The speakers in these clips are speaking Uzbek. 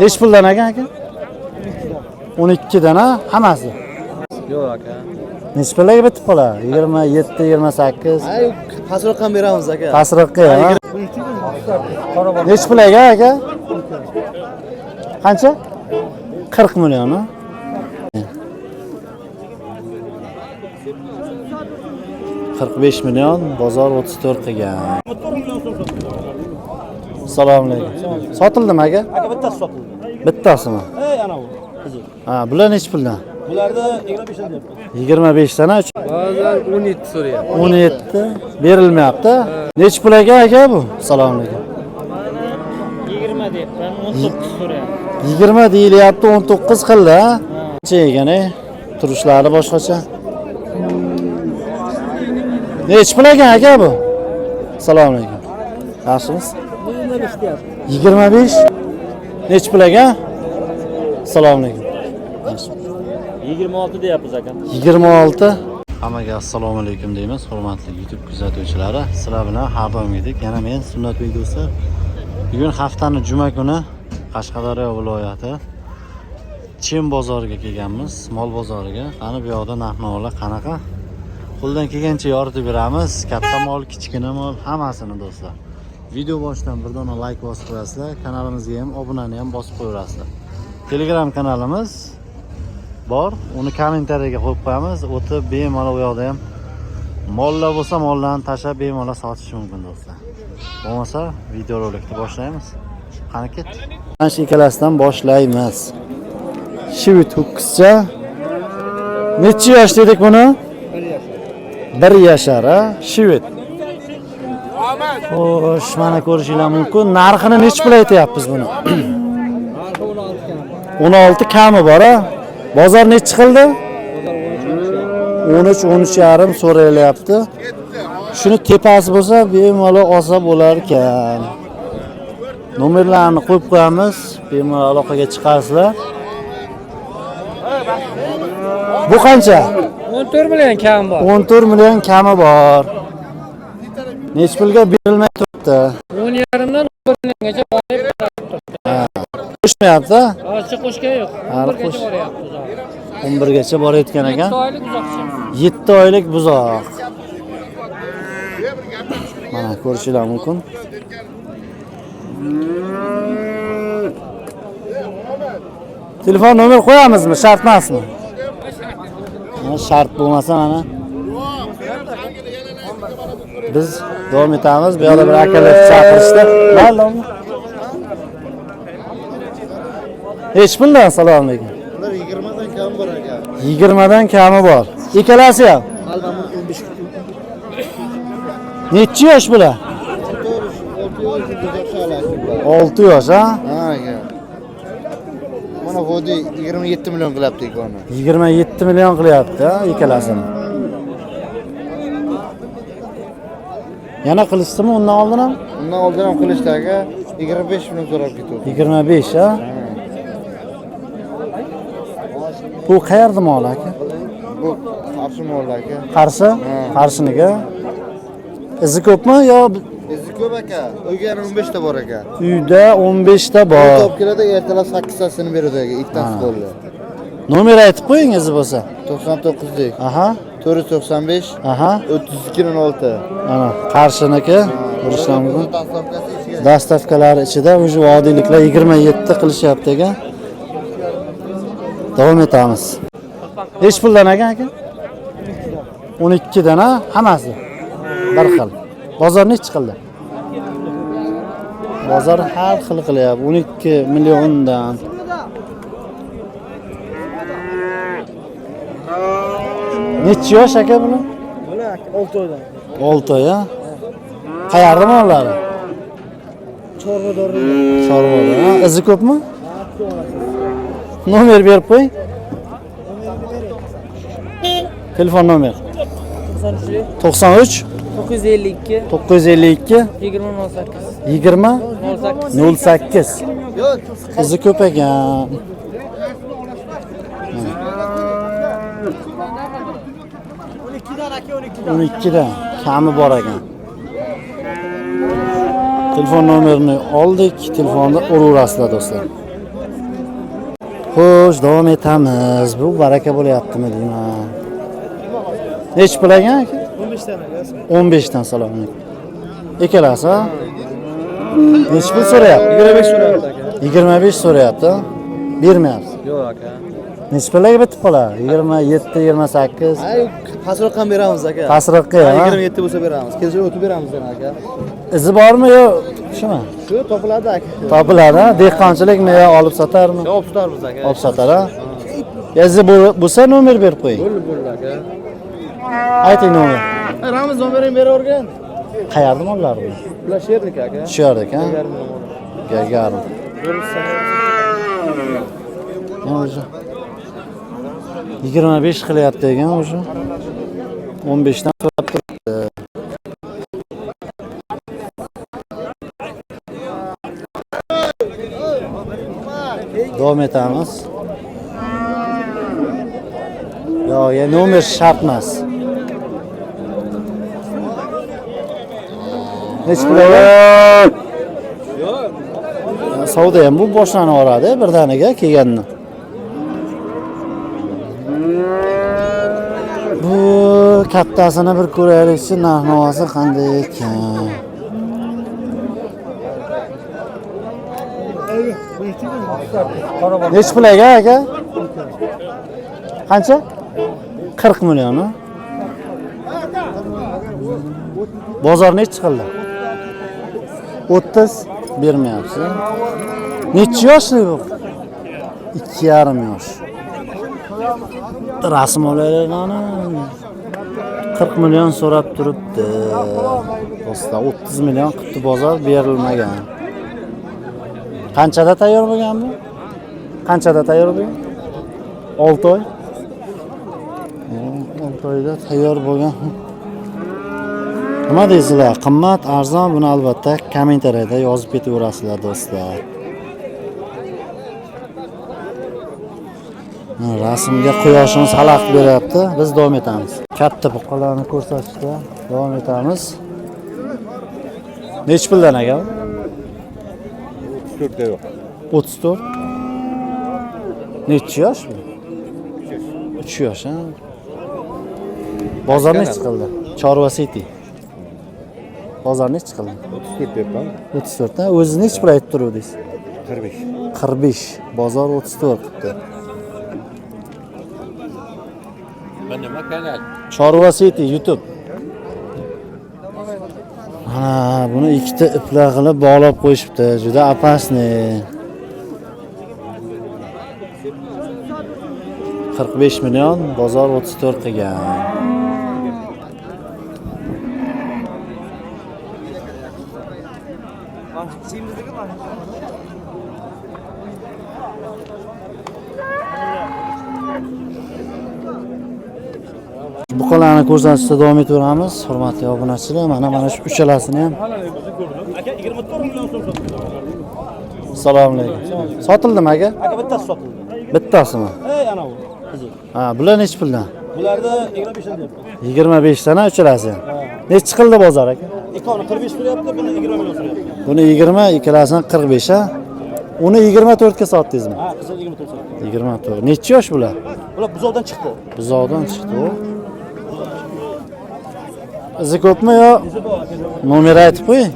Nechi puldan ekan aka? 12 dan ha, hammasi. Yo'q aka. Nechi pulga bitib qoladi? 27, 28. Ay, pastroq ham beramiz aka. Pastroqqa ha. Nechi pul aka aka? Qancha? 40 million ha? 45 million, bozor 34 qilgan. Assalomu alaykum. Sotildimi aka? Aka bittasi sotildi. Bittasimi? Ey ana u. Qizil. Ha, bular nechi puldan? Bularda 25 dan deyapti. 25 dan Bozor 17 so'rayapti. 17 berilmayapti. Nechi pul aka aka bu? Assalomu alaykum. 20 deyapman, 19 so'rayapti. 20 deyilyapti, 19 qildi, ha? Necha ekan, Turishlari boshqacha. Nechi pul ekan aka bu? Assalomu alaykum. Yaxshimisiz? 25 Nechi pul ekan? Assalomu alaykum. Yaxshi. 26 deyapmiz aka. 26. Hammaga assalomu alaykum deymiz, hurmatli YouTube kuzatuvchilari. Sizlar bilan har doimgidek yana men Sunnatbek do'stlar. Bugun haftaning juma kuni Qashqadaryo viloyati Chem bozoriga kelganmiz, mol bozoriga. Qani bu yoqda narx-navolar qanaqa? Qo'ldan kelgancha yoritib beramiz. Katta mol, kichkina mol, hammasini do'stlar. Video boshidan bir dona like bosib qo'yasizlar, kanalimizga ham obunani ham bosib qo'yaverasizlar. Telegram kanalimiz bor, uni kommentariyaga qo'yib qo'yamiz. O'tib bemalol u yoqda ham mollar bo'lsa mollarni tashlab bemalol sotish mumkin do'stlar. Bo'lmasa videorolikni boshlaymiz. Qani ketdik. Mana shu ikkalasidan boshlaymiz. Shivit ho'kizcha. Necha yosh dedik buni? 1 yashar, ha? Shivit. Xo'sh, mana ko'rishinglar mumkin. Narxini necha pul aytyapmiz buni? 16 kami bor, ha? Bozor necha qildi? 13, 13,5 so'ralyapti. Shuni tepasi bo'lsa bemalol olsa bo'lar ekan. Nomerlarni qo'yib qo'yamiz, bemalol aloqaga chiqarsizlar. Bu qancha? 14 million kam bor. 14 million kami bor. Necha pulga berilmay turibdi? 10,5 dan 11 milliongacha borib turibdi. Qo'shmayapti? Hozircha qo'shgan yo'q. Hali 11 gacha boryapti buzoq. 11 gacha borayotgan ekan. 7 oylik buzoqcha. 7 oylik buzoq. Mana ko'rishinglar mumkin. Telefon nomer qo'yamizmi? Shart emasmi? Shart bo'lmasa mana biz davom etamiz. Bu yoqda bir akalar chaqirishdi. Mayli. Nechi puldan? Assalomu alaykum. Ular 20 dan kam bor aka. 20 dan kami bor. Ikkalasi ham. 15. Nechi yosh bular? 6 yosh, ha? Ha aka. Mana vodi 27 million qilyapti ikkovini. 27 million qilyapti, ha, ikkalasini. Yana qilishdimi undan oldin ham? Undan oldin ham qilishdi aka. 25 million so'rab ketdi. 25, ha? Bu qayerda mol aka? Bu Qarshi mol aka. Qarshi? Qarshiniki. Izi ko'pmi yo Izi ko'p aka. Uyga yana 15 ta bor aka. Uyda 15 ta bor. Olib keladi, ertalab 8 tasini beradi aka, ikkitasi bo'ldi. Nomer aytib qo'ying izi bo'lsa. 99 lik. Aha. 495. Aha. 3206. Ana, Qarshiniki. Ko'rishlar mumkin. Dastavkalari ichida уже vodiyliklar 27 qilishyapti ekan. Davom etamiz. Nechi puldan ekan aka? 12 dan, ha, hammasi. Bir xil. Bozor nechi qildi? Bozor har xil qilyapti. 12 milliondan. Nechi yosh aka buni? Bular 6 oydan. 6 oy, ha? Qayerda mollari? Chorvadorda. Chorvada, ha? Izi ko'pmi? Nomer berib qo'y. Telefon nomer. 93 93 952 952 20 08. 20 08. 08. Izi ko'p ekan. 12dan kami bor ekan. Telefon nomerini oldik, telefonni uraverasizlar do'stlar. Xo'sh, davom etamiz. Bu baraka bo'lyaptimi deyman. Nechi pul ekan aka? 15 dan aka. 15 dan salom alaykum. Ikkalasi? Ha? Nechi pul so'rayapti? 25 so'rayapti aka. 25 so'rayapti. Bermayapsiz. Yo'q aka. Nechi pulga bitib qoladi? 27, 28. Ay, pastroq ham beramiz aka. Pastroqqa, ha? 27 bo'lsa beramiz. Kelsa o'tib beramiz yana aka. Izi bormi yo shumi? Shu topiladi aka. Topiladi, ha? Dehqonchilikmi yo olib sotarmi? Olib sotarmiz aka. Olib sotar, ha? Izi bo'lsa nomer berib qo'ying. Bo'ldi, bo'ldi aka. Ayting nomer. Ramiz nomerini beravergan. Qayerda mollar bu? Bular sherniki aka. Shu yerda ha? Gagarin. O'zi 25 qilyapti ekan o'zi. 15 dan so'rab turibdi. Davom etamiz. Yo'q, ya nomer shart emas. Nechi pul ekan? Savdo ham bu boshlanib yuboradi birdaniga kelganini. Bu kattasini bir ko'raylikchi, narx-navosi qanday ekan. Nechi pul ekan aka? Qancha? 40 million. Bozor nechi qildi? 30 bermayapsiz. Nechi yoshli bu? 2,5 yosh. Rasm olaylik ana. 40 million so'rab turibdi. Do'stlar, 30 million qilibdi bozor, berilmagan. Qanchada tayyor bo'lgan bu? Qanchada tayyor bo'lgan? 6 oy. 6 oyda tayyor bo'lgan. Nima deysizlar? Qimmat, arzon, buni albatta kommentariyada yozib ketaverasizlar do'stlar. Rasmga quyoshimiz xalaqit beryapti. Biz davom etamiz. Katta buqalarni ko'rsatishda davom etamiz. Nechi puldan aka? 34 da yo'q. 34. Nechi yosh bu? 3 yosh, ha? Bozor nechi qildi? Chorva City. Bozor nechi qildi? 34 deyapman. 34 ha? O'zingiz nechi pul aytib turuvdingiz? 45. 45. Bozor 34 qildi. Chorva City YouTube. Mana buni ikkita iplar qilib bog'lab qo'yishibdi. Juda opasniy. 45 million, bozor 34 qilgan. Buqalarni ko'rsatishda davom etaveramiz, hurmatli obunachilar. Mana shu uchalasini ham. Aka 24 million so'm sotildi. Assalomu alaykum. Sotildimi aka? Aka bittasi sotildi. Bittasimi? Ey ana u. Qizil. Ha, bular nechi puldan? Bularda 25 dan deyapti. 25 dan uchalasi ham. Nechi qildi bozor aka? Ikkovini 45 so'rayapti, buni 20 million so'rayapti. Buni 20, ikkalasini 45 ha. Uni 24 ga sotdingizmi? Ha, qizil 24 so'rayapti. 24. Nechi yosh bular? Bular buzovdan chiqdi. Buzovdan chiqdi u. Izi ko'pmi yo? Nomer aytib qo'ying.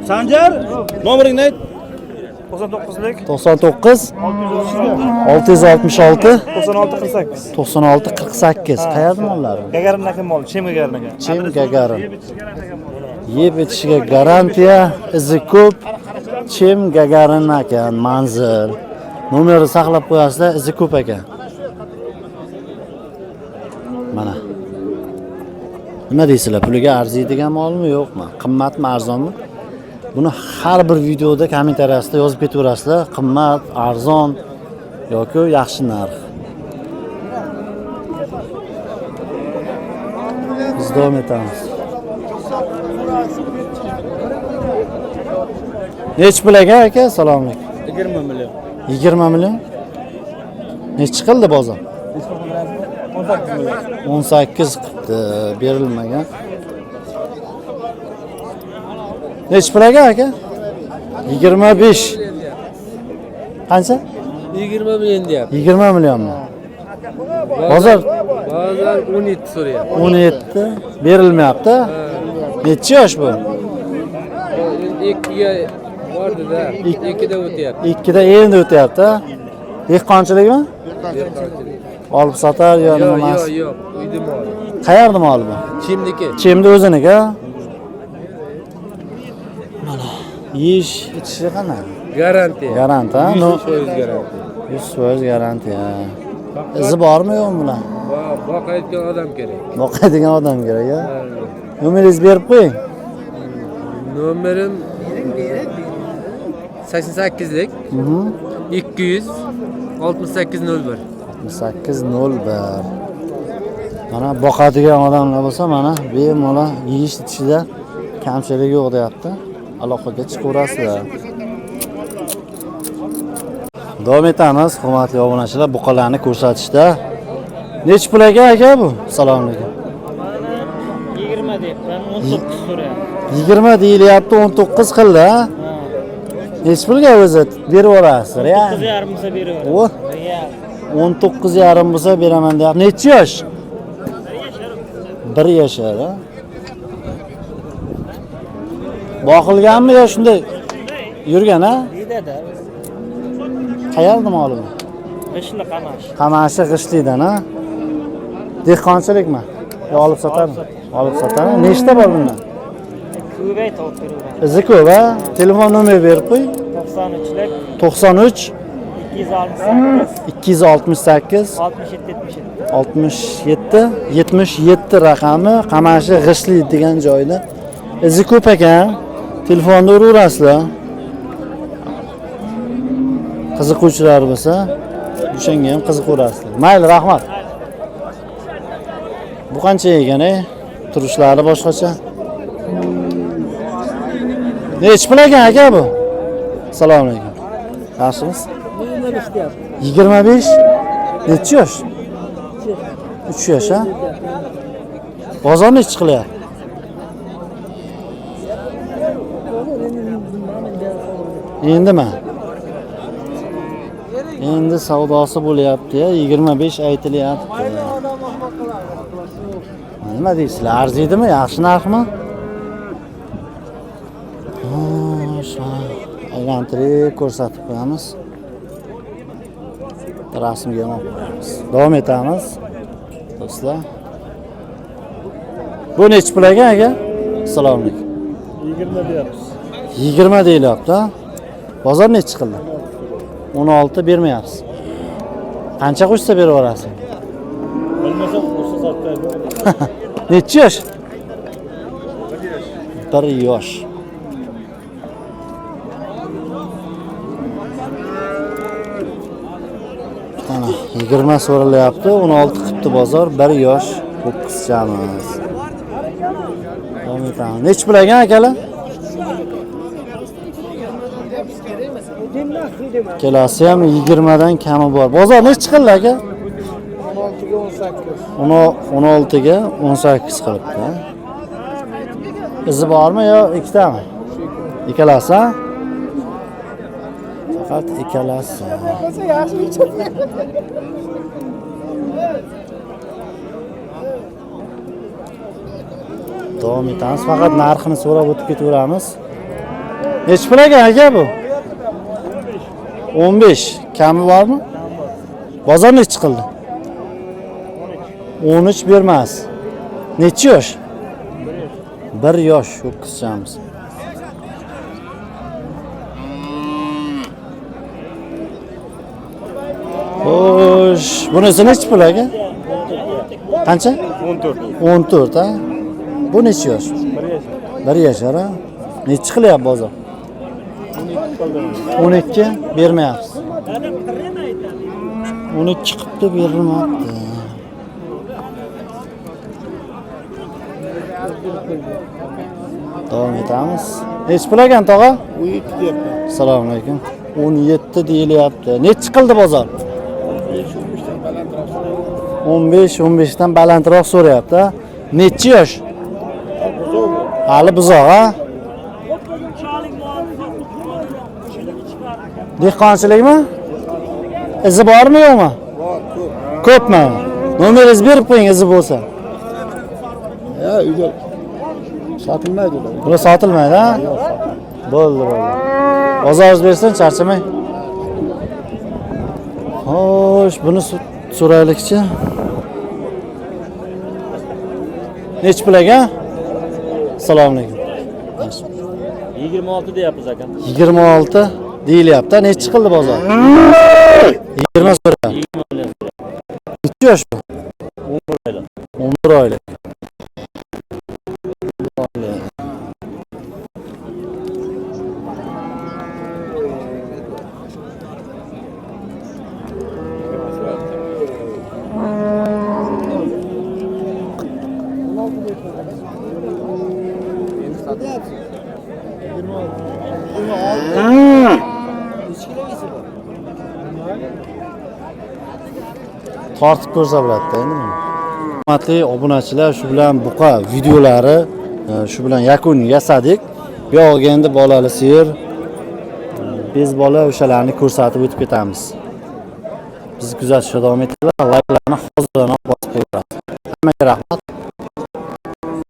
Sanjar, nomeringni ayt. 99lik 99 666 96 48. 96 48. Qayerda mollari? Gagarindan mol, Chem Gagarin aka. Chem Gagarin. Yeb ichishiga garantiya, izi ko'p. Chem Gagarin ekan manzil. Nomerni saqlab qo'yasizlar, izi ko'p ekan. Mana. Nima deysizlar? Puliga arziydigan molmi, yo'qmi? Qimmatmi, arzonmi? Buni har bir videoda kommentariyasida yozib ketaverasizlar. Qimmat, arzon yoki yaxshi narx. Biz davom etamiz. Nechi pul aka aka? Assalomu alaykum. 20 million. 20 million. Nechi qildi bozor? 18 million. 18 qilibdi, berilmagan. Nechi pul aka aka? 25. Qancha? 20 million deyapti. 20 millionmi? Bozor Bozor 17 so'rayapti. 17 berilmayapti. Nechi yosh bu? Endi 2ga bordi-da. 2da o'tyapti. 2da endi o'tyapti. Dehqonchilikmi? Olib sotar yo Yo'q, nima? yo'q, yo'q. Uyni moli. Qayerda moli bu? Chimniki. Chimdi o'ziniki. Mana yeyish ichishi qanday? Garantiya. Garant, ha? No, 100% garantiya. 100% garantiya. Izi bormi yo'qmi bular? Boqayotgan odam kerak. Boqadigan odam kerak, a? Nomeringizni berib qo'ying. Nomerim 88lik 200 6801. 6801. Mana boqadigan odamlar bo'lsa, mana bemalol yeyish ichishida kamchilik yo'q deyapti. Aloqaga chiqaverasizlar. Davom etamiz, hurmatli obunachilar, buqalarni ko'rsatishda. Nechi pul aka aka bu? Assalomu alaykum. 20 deyapman, 19 so'rayapti. 20 deyilyapti, 19 qildi, ha? Nechi pulga o'zi berib yuborasiz? Real. 9,5 bo'lsa beraveradi. O, Real. 19,5 bo'lsa beraman deyapti. Nechi yosh? 1 yashar, ha? Boqilganmi yo shunday yurgan, ha? Deydi-da. Qayerda moli bu? G'ishli qamash. Qamashi G'ishtlidan, ha? Dehqonchilikmi? Yo olib sotarmi? Olib sotarmi? Nechta bor bundan? Ko'pay topib beraveradi. Izi ko'p, ha? Telefon nomer berib qo'y. 93lik 93 268 268 67 77. 67 77 raqami Qamashi G'ishtli degan joyda. Izi ko'p ekan. Telefonni uraverasizlar. Qiziquvchilar bo'lsa, o'shanga ham qiziqaverasizlar. Mayli, rahmat. Bu qancha ekan, ey? Turishlari boshqacha. Nechi pul ekan aka bu? Assalomu alaykum. Yaxshimisiz? 25 Nechi yosh? 3 yosh, ha? Bozor nechi qilyapti? Endimi? Endi savdosi bo'lyapti, 25 aytilyapti. Nima deysizlar? Arziydimi? Yaxshi narxmi? Xo'sh, aylantirib ko'rsatib qo'yamiz. Rasmga ham olib qo'yamiz. Davom etamiz. Do'stlar. Bu nechi pul ekan aka? Assalomu alaykum. 20 deyapmiz. 20 deyilyapti. Bozor nechi qildi? 16 bermayapsiz. Qancha qo'shsa berib yuborasiz? Bilmasam qo'shsa sotmaydi. Nechi yosh? 1 yosh. Mana 20 so'ralyapti, 16 qilibdi bozor, 1 yosh ho'kizchamiz. Davom etamiz. Nechi pul ekan akalar? Kelasi ham 20 dan kami bor. Bozor nechi qildi aka? 16ga 18. 16ga 18 qilibdi. Izi bormi yo ikkitami? Ikkalasi, ha? Faqat ikkalasi. Davom etamiz. Faqat narxini so'rab o'tib ketaveramiz. Nechi pul ekan aka bu? 15. Kami bormi? Bozor nechi qildi? 13 bermas. Nechi yosh? 1 yosh ho'kizchamiz. Xo'sh, bunisi nechi pul aka? Qancha? 14. 14, ha? Bu nechi yosh? 1 yosh. 1 yashar, ha? Nechi qilyapti bozor? 12 bermayapsiz. 12 qilibdi, berilmayapti. Davom etamiz. Nechi pul ekan tog'a? 17 deyapti. Assalomu alaykum. 17 deyilyapti. Nechi qildi bozor? 15 dan balandroq so'rayapti. Nechi yosh? Hali buzoq, ha? Dehqonchilikmi? Izi bormi, yo'qmi? Bor, ko'p. Ko'pmi? Nomeringizni berib qo'ying, izi bo'lsa. Ya uyda sotilmaydi ular. Bular sotilmaydi, ha? Bo'ldi, bo'ldi. Bozoringiz bersin, charchamang. Xo'sh, buni so'raylikchi. Nechi pul aka? Assalomu alaykum. 26 deyapmiz aka. 26 deyilyapti. Nechi qildi bozor? 20 so'ra. Nechi yosh bu? 11 oylik. 11 oylik. 11 oylik. Tortib ko'rsa bo'ladida endi buni. Hurmatli obunachilar, shu bilan buqa videolari shu bilan yakun yasadik. Bu yog'iga endi bolali sigir, bez bola o'shalarni ko'rsatib o'tib ketamiz. Bizni kuzatishda davom etinglar, layklarni hozirdan bosib qo'yinglar. Hammaga rahmat.